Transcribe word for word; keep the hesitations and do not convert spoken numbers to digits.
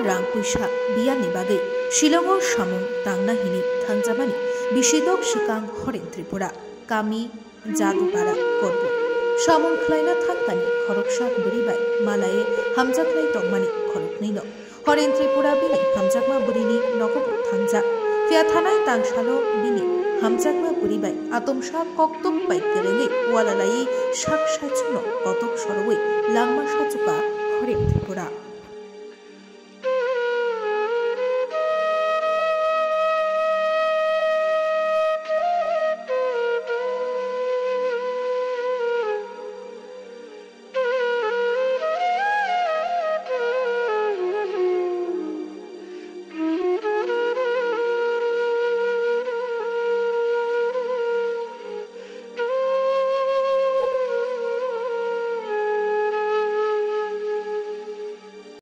rang puisa biyani bagwi Shillongo samung tangna hini thangjamani bisidok swkang Horen Tripura, kami Jadupara, Korbuk. Samung khlaina thangkani khoroksa bwrwi bai malaye hamjaknai tongmani khoroknwino Horen Tripura bini hamjakma bwrwini nogo bo thangjak. Phiya thanai tangsalo bini hamjakma bwrwi bai atomsa koktok bai kwrwngwi ualalaiwi sak saichungno kotok sorowi langma sachuka